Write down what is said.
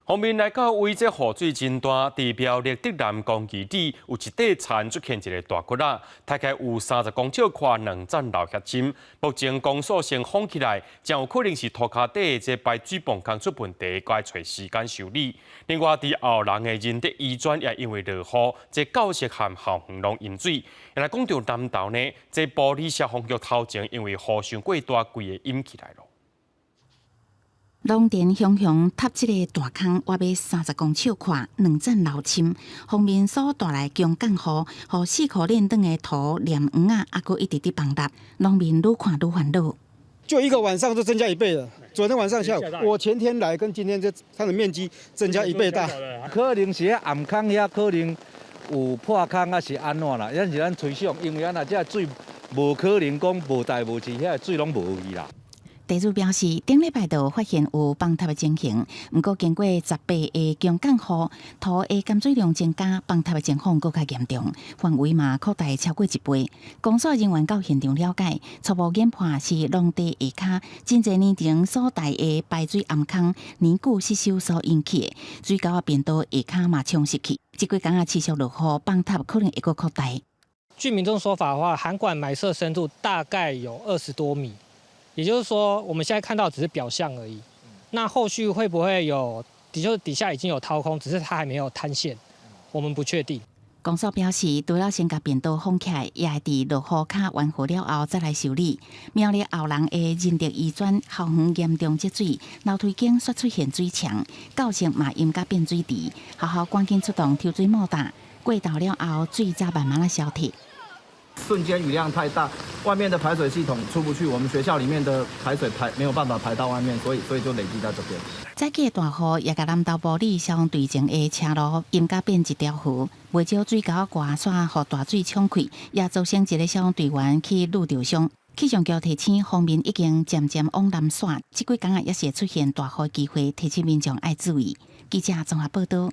方面來到位，這雨水真大，佇苗栗竹南公園裡有一塊田出現一个大窟仔，大概有30公尺寬，2層樓遐深。目前公所先封起來，真有可能是塗跤底的這排水泵孔出問題，該揣時間修理。另外，佇後龍的仁德醫專也因為落雨，這教室和校園攏淹水。來講著南投呢，這埔里消防局頭前因為雨傷過大，規个淹起來囉。農田雄雄塌這个大空，約欲30公尺寬，2層樓深。鋒面所帶來強降雨，予四箍鏈頂的土連壩仔，猶閣一直佇崩塌，農民愈看愈煩惱。就一個晚上就增加一倍了。昨天晚上下午，我前天來跟今天這它的面積增加一倍大。可能是遐暗空遐可能有破空抑是按怎啦？咱是咱推想，因為咱若這水無可能講無代無誌，遐水攏無去啦。地主表示，頂禮拜就發現有崩塌的情形，毋過經過18個強降雨，土的含水量增加，崩塌的情況閣較嚴重，範圍嘛擴大超過一倍。公所人員到現場了解，初步研判是農地下跤真濟年前所帶的排水暗空年久失修所引起的，水溝仔便道下跤嘛沖蝕去，這幾工仔持續落雨，崩塌可能會閣擴大。據民眾說法的話，涵管埋設深度大概有20多米。也就是說，我們現在看到只是表象而已。那後續會不會有，就是底下已經有掏空，只是它還沒有塌陷，我們不確定。公所表示，除了先共便道封起來，也會佇落雨較緩和了後再來修理。苗栗後龍的仁德醫專校園嚴重積水，樓梯間煞出現水牆，教室嘛淹甲變水池，學校趕緊出動抽水馬達，過晝了後水才慢慢仔消退。瞬間雨量太大，外面的排水系統出不去，我們學校裡面的排水排沒有辦法排到外面，所以就累積在這邊。早起的大雨也共南投埔里消防隊前的車路淹甲變一條河，袂少水溝仔外煞予大水沖開，也造成一个消防隊員去揬著傷。氣象局提醒，鋒面已經漸漸往南徙，這幾工仔也是會出現大雨機會，提醒民眾愛注意。記者綜合報導。